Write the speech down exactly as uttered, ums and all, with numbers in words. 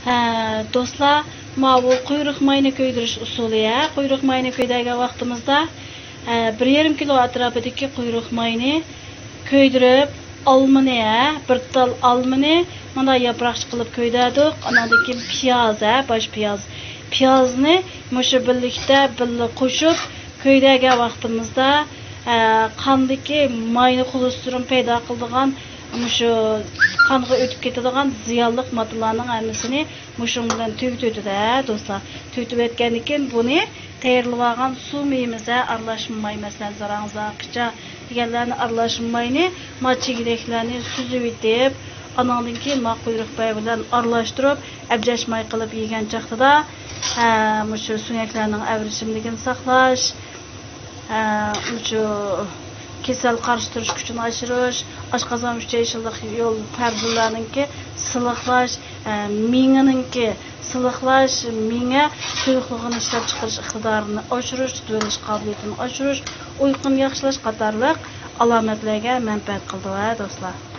ھە، دوستلار، ماۋۇ قۇيرۇق ماينى كۆيدۈرۈش ئۇسۇلى، ھە، قۇيرۇق ماينى كۆيدۈرگەن ۋاقتىمىزدا، ھە، بىر يېرىم كىلو ئەتراپىدىكى قۇيرۇق ماينى كۆيدۈرۈپ، ئالمىنى، ھە، بىر تال ئالمىنى مۇنداق ياپراقچە قىلىپ كۆيدۈردۇق. ئاناندىن كېيىن پىياز، ھە، باش پىياز. پىيازنى مۇشۇ بىرلىكتە بىللە قوشۇپ كۆيدۈرگەن ۋاقتىمىزدا، ھە، قاندىكى ماينى، خولېستېرىن پەيدا قىلىدىغان، مۇشۇ قانغا ئۆتۈپ كېتىدىغان زىيانلىق ماددىلارنىڭ ھەممىسىنى مۇشۇنىڭ بىلەن تۈگىتىۋېتىدۇ، ھە، دوستلار. تۈگىتىۋەتكەندىن كېيىن بۇنى تەييارلىۋالغان سۇ مېيىمىزدە ئارىلاشما ماي، مەسىلەن، زاراڭزا، قىچا دېگەنلەرنى ئارىلاشما ماينى ما چېگىدەكلەرنى سۈزۈۋېتىپ، ئانىڭدىن كېيىن ما قۇيرۇق ماي بىلەن ئارىلاشتۇرۇپ، ئەبجەش ماي قىلىپ يېگەن چاغدا، ھە، مۇشۇ سۆڭەكلەرنىڭ ئەۋرىشىملىكىنى ساقلاش، ھە، مۇشۇ كېسەل قارشى تۇرۇش كۈچىنى ئاشۇرۇش، ئاشقازان، ئۈچەي، شىللىق يول پەردىلەرنىڭكى سىلىقلاش، ھە، مېڭىنىڭكى سىلىقلاش، مېڭە سۇيۇقلۇقىنى ئىشلەپچىقىرىش ئىقتىدارىنى ئاشۇرۇش، تۇتۇۋېلىش قابىلىيىتىنى ئاشۇرۇش، ئۇيقۇنى ياخشىلاش قاتارلىق ئالامەتلەرگە مەنپەئەت قىلىدۇ، ھە، دوستلار.